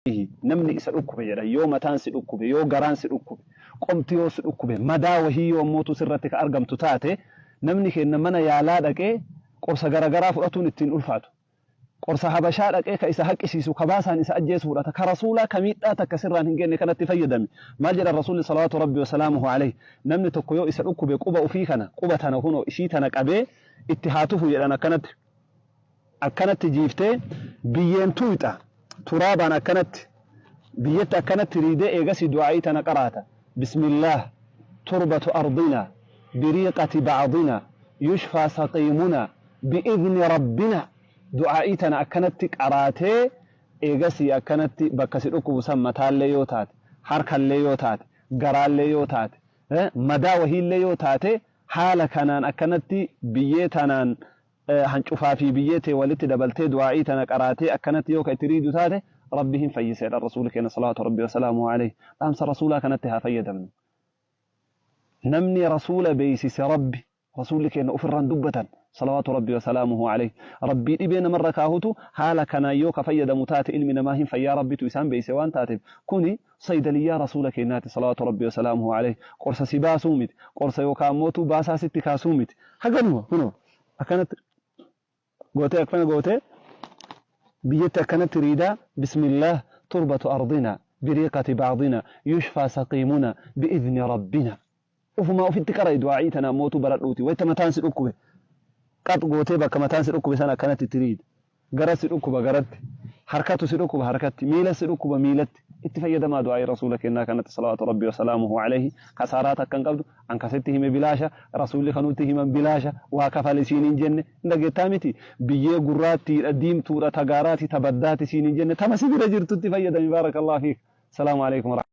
Namni isa dhukkube jedhan, yoo mataan si dhukkube, yoo garaan si dhukkube, qomti yoo si dhukkube, madaa wahii yoo ammootu sirratti ka argamtu taate, namni keenna mana yaalaa dhaqee qorsa garagaraa fudhatuun ittiin ulfaatu. Qorsa habashaa dhaqee ka isa haqqisiisu, ka baasaan isa ajjeesu fudhata. Ka Rasuulaa ka miidhaa takka sirraan hin geenne kanatti fayyadami. Maal jedhan Rasuulli salawaatu Rabbi wasalaamuhu aleyh? Namni tokko yoo isa dhukkube quba ufii kana, quba tana kunoo isii tana qabee itti haa tufu jedhan. Akkanatti akkanatti jiiftee biyyeen tuyxa, turaabaan akkanatti biyyatti akkanatti riidee, eegasii du'aa'ii tana qaraata: Bismillaah turbatu ardina biriiqati ba'dina yushfaa saqiimuna bi'idhni rabbina. Du'aa'ii tana akkanatti qaraatee, eegasii akkanatti bakka si dhukkubu san, mataallee yoo taate, harkallee yoo taate, garaallee yoo taate, madaa wahiillee yoo taate, haala kanaan akkanatti biyyee tanaan hancufaa fi biyyee tee walitti dabaltee du'aa'ii tana qaraatee akkanatti yoo ka itti riidu taate, Rabbi hin fayyisa jedhan Rasuulli keenya salawaatu Rabbii wasalaamuhu alayhi. Dhaamsa Rasuulaa kanatti haa fayyadamnu. Namni Rasuula beeysise Rabbi, Rasuulli keenya ofirraan dubbatan salawaatu Rabbii wasalaamuhu alayhi. Rabbii dhibee namarra kaahutu haala kanaan yoo ka fayyadamu taate ilmi namaa hin fayyaa. Rabbitu isaan beeyse waan taateef, kuni saydaliyyaa Rasuula keenyaati salawaatu Rabbii wasalaamuhu alayhi. Qorsa si baasuu miti, qorsa yookaan mootuu baasaa sitti kaasuu miti. Haganuma kunoo akkanatti gootee, akkana gootee biyyatti akkanatti riidaa: Bismillaah turbatu ardina biriiqati ba'dina yushfaa saqiimuna bi'idhni rabbina. Ufumaa ofitti qara'i du'aa'ii tana ammootu baradhuuti. Wayta mataan si dhukkube qax gootee bakka mataan si dhukkube sana akkanatti itti riida. Gara si dhukkuba garatti, harkatu si dhukkuba harkatti, miila si dhukkuba miilatti. Itti fayyadamaa du'aa'ii Rasuula kennaa kanatti salawaatu Rabbii wasalaamuhu alayhi. Kasaaraa takka hin qabdu. An kasitti hime bilaasha, Rasuulli kanutti himan bilaasha, waa kafali siin hin jenne. Hin dhageettaa miti? Biyyee gurraattiidha, diimtuudha, tagaaraati, tabaddaati siin hin jenne. Tama si bira jirtutti fayyadami. Baarakallahu fiik. Salaamu alaikum.